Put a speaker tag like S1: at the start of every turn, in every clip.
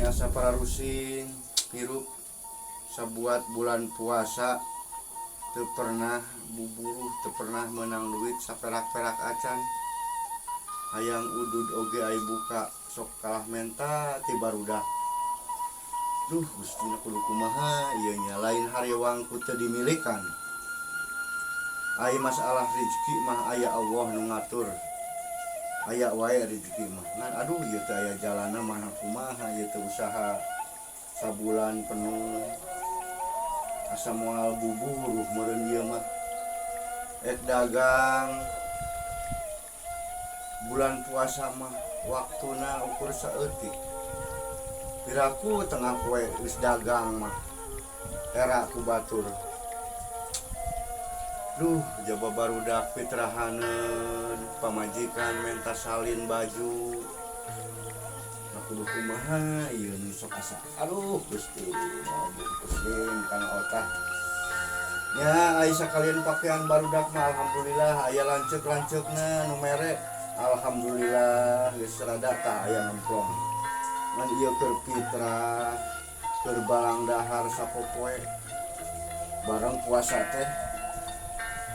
S1: Asa pararusing hirup sabuat bulan puasa teu pernah buburuh, teu pernah menang duit saperak-perak acan. Hayang udud oge ai buka sok kalah menta ti barudak. Duh Gusti na kudu kumaha ieu nya, lain harewang ku teu dimilikan. Ai masalah rezeki mah aya Allah nu ngatur. Aya wae rezeki mah. Ngan aduh ieu teh aya jalanna mana kumaha ieu teh usaha sabulan penuh. Asa moal buburuh meureun ieu mah. Ek dagang bulan puasa mah waktuna ukur saeutik. Piraku tengah poe geus dagang mah era ku batur. Duh jaba barudak fitrahaneun pamajikan menta salin baju. Nah kudu kumaha ieu nu sok asa aduh Gusti pusing kana otak. Nya ai sakalian pakaian barudak mah alhamdulillah aya lanceuk-lanceukna nu mere. Alhamdulillah geus rada tah aya ngemplong. Ngan ieu keur fitrah, keur balang dahar sapopoe. Bareng puasa teh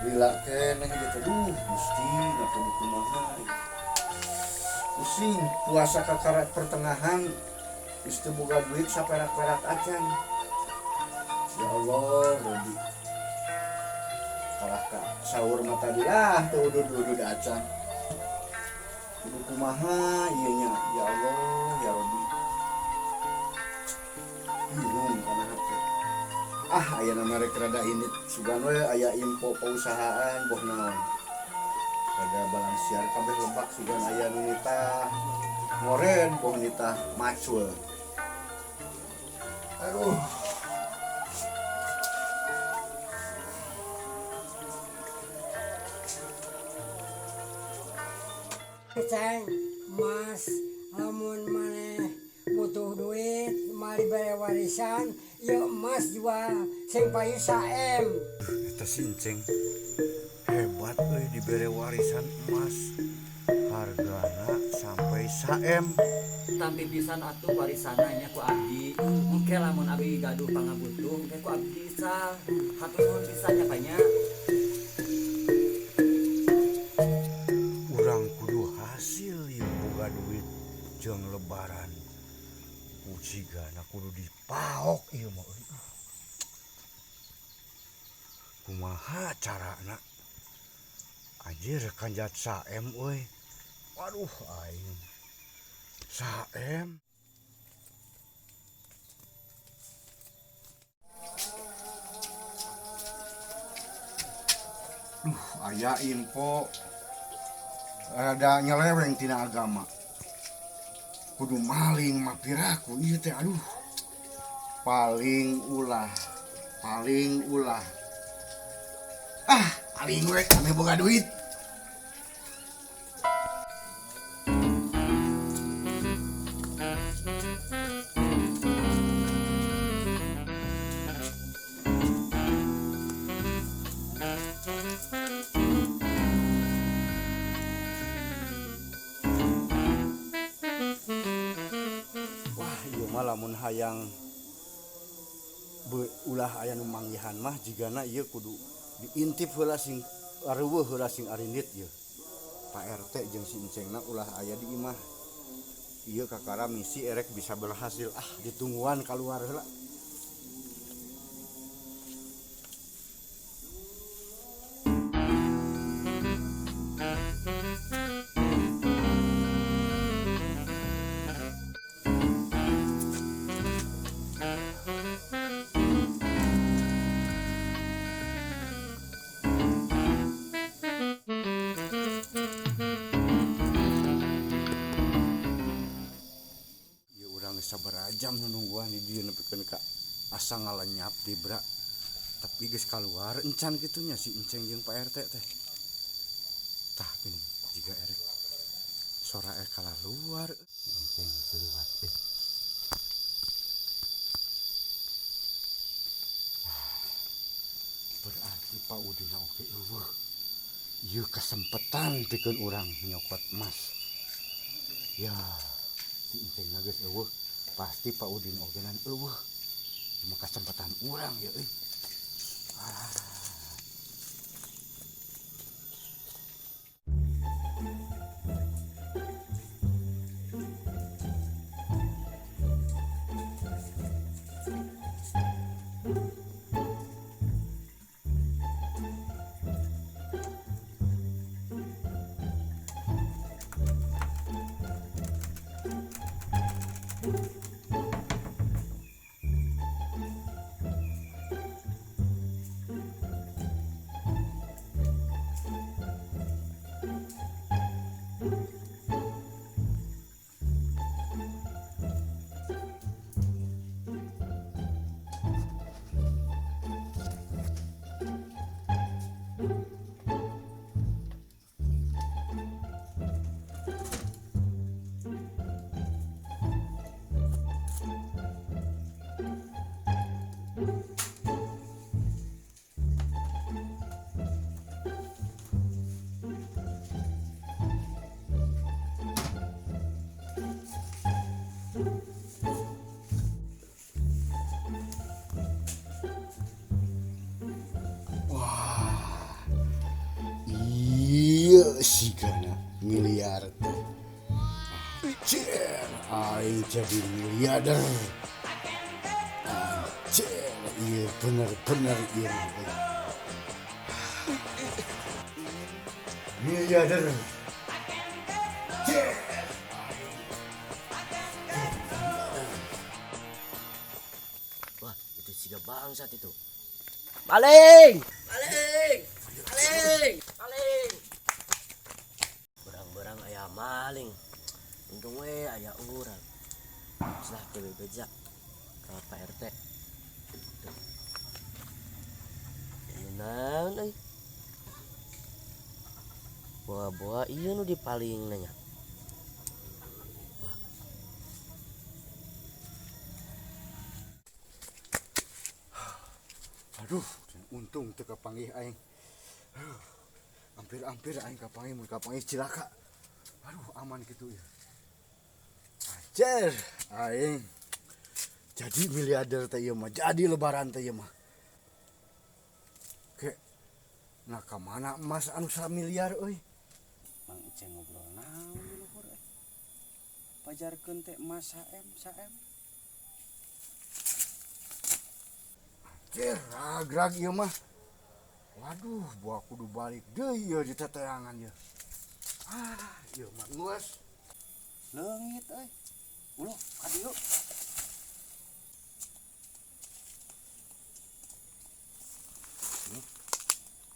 S1: lila keneh gitu. Duh Gusti na kudu kumaha. Pusing puasa kakara pertengahan geus teu boga duit saperak-perak acan. Ya Allah, Rabbi. Kalah ka sahur mah tadi lah teu udud-udud acan. Kudu kumaha ieu nya, ya Allah, ya Rabbi. Bingung kana hate. Ah, aya nama rek rada indit sugan we aya info pausahaan boh naon. Rada balang siar kabeh lebak sugan aya nu nitah ngoren boh nitah macul. Aduh.
S2: Ceng, Mas, lamun maneh butuh duit, mari bere warisan, ieu emas jual sing payu saem.
S1: Eta si Enceng hebat euy dibere warisan emas hargana sampai saem.
S3: Tampi pisan atuh warisanna nya ku abdi. Engke lamun abdi gaduh pangabutuh, engke ku abdi sal. Hatur nuhun pisan nya panya.
S1: Urang kudu hasil ieu boga duit jeung lebaran. Ujigana kudu dipaok ieu mah euy. Kumaha carana? Anjir kanjat saem euy. Waduh aing. Saem. Duh, aya info rada nyeleweng tina agama. Kudu maling mah piraku ieu teh aduh. Paling ulah, paling ulah. Ah, paling we ame boga duit. Wah, ieu mah lamun hayang ulah aya nu manggihan mah jigana ieu kudu diintip heula sing areuweuh heula sing arindit ieu. Pak RT jeung si Encengna ulah aya di imah. Ieu kakara misi erek bisa berhasil. Ah, ditungguan kaluar heula. Jam nungguan di dieu nepikeun ka asa ngalenyap di bra. Tapi geus kaluar encan kitu nya si Enceng jeung Pak RT teh. Tah gini jiga erek sora erek kalaluar. Enceng geus lewat euy. Berarti Pak Udina oge eueuh. Ieu kasempetan pikeun urang nyokot emas. Ya, si Enceng geus eueuh. Pasti Pak Udin ogenan eueuh. Mah kesempatan urang ya euy. Ah. Wah. Iya sigana miliar teh. Anjir, aing jadi miliarder. Anjir, iya bener-bener iya. Miliarder. Anjir.
S4: Wah, itu siga bangsat itu. Maling! Maling! Maling! Maling! Berang-berang aya maling. Untung we aya urang. Selah dewe beja ke Pak RT. Tuh. Ieu naon euy? Boa-boa ieu nu dipaling nanya. Wah.
S1: Aduh, untung teu kapanggih aing. Aduh, hampir-hampir aing kapanggih, mun kapanggih cilaka. Aduh, aman gitu ya. Anjir, aing jadi miliarder teh ieu mah, jadi lebaran teh ieu mah. Ke, nah ka mana emas anu samiliar euy?
S5: Mang Iceng ngobrol naon di luhur euy. Pajarkeun teh emas saem saem.
S1: Anjir, ragrag ieu mah. Waduh, buah kudu balik deui ieu di teteangan ieu. Ah, ieu mah luas.
S5: Leungit euy. Ulah ka dieu.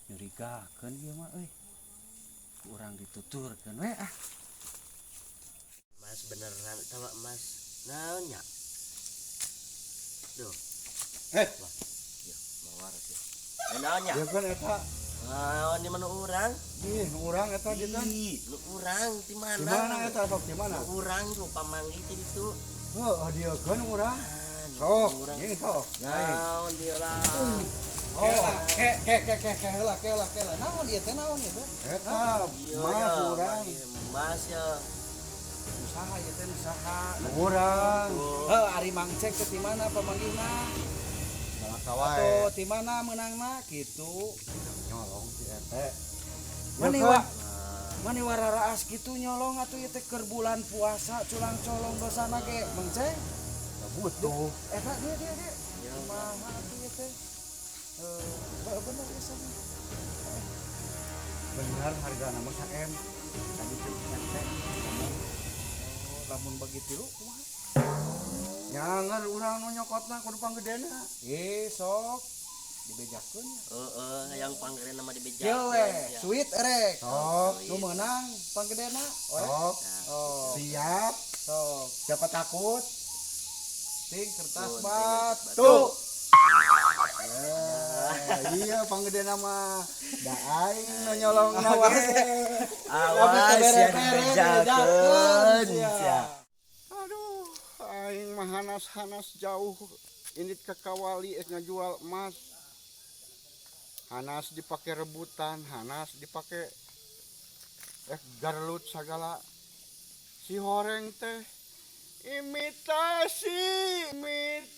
S5: Nyurigakeun ieu mah euy. Ku urang dituturkeun we ah.
S4: Mas beneran eta mah emas. Naon nya? Duh.
S1: Eh.
S4: Wah, ieu mawar sih. Eh, naon nya?
S1: Dia kan eta.
S4: Naon di mana urang?
S1: Ih, nu urang eta dia kan.
S4: Ih, nu urang di mana?
S1: Di mana eta sok di mana?
S4: Nu urang tuh pamanggih ti ditu.
S1: Heuh, dia kan urang.
S4: Ah, nu
S1: Sok,
S4: urang.
S1: ini sok.
S4: Naon dia lah.
S1: Oh,
S5: Ke ke ke ke ke heula ke heula ke heula. Naon ieu teh naon ieu teh?
S1: eta
S4: Iya,
S1: emas
S4: ya,
S1: urang.
S4: Emas ya.
S5: Usaha ieu teh usaha.
S1: Nu urang.
S5: Heuh, ari Mang Cek teh di mana pamanggihna?
S1: Malaka wae.
S5: Atau di mana meunangna gitu.
S1: Nyolong si RT.
S5: Mani
S1: Ya kan?
S5: wa mani wararaas gitu nyolong atuh ieu teh keur bulan puasa culang colong dosana ge Mang Cek.
S1: Ya butuh.
S5: Eta dia dia dia.
S4: Ya.
S5: Kumaha atuh ieu teh? Eh, bener ieu sama.
S1: Bener harga nama saem. Tadi cek RT.
S5: Oh, lamun bagi tilu kumaha?
S1: Nyangar urang nu nyokotna kudu panggedena.
S5: Eh, sok dibejakeun ya.
S4: Heeh, yang panggedena mah dibejakeun.
S5: Kieu we, sweet erek.
S1: Sok,
S5: Nu meunang panggedena, orek.
S1: sok.
S5: Oh,
S1: Siap.
S5: sok.
S1: Siapa takut?
S5: Ting kertas
S4: Gunting
S5: batu.
S4: kertas batu.
S1: Eh, iya panggedena mah. Da aing nu nyolongna
S5: Awas.
S1: ge.
S4: Awas ya dibejakeun.
S5: Sia.
S1: Aduh, aing mah hanas-hanas jauh indit ke kawali ek ngajual emas. Hanas dipake rebutan, hanas dipake ek garlut sagala. Si horeng teh Imitasi, imitasi.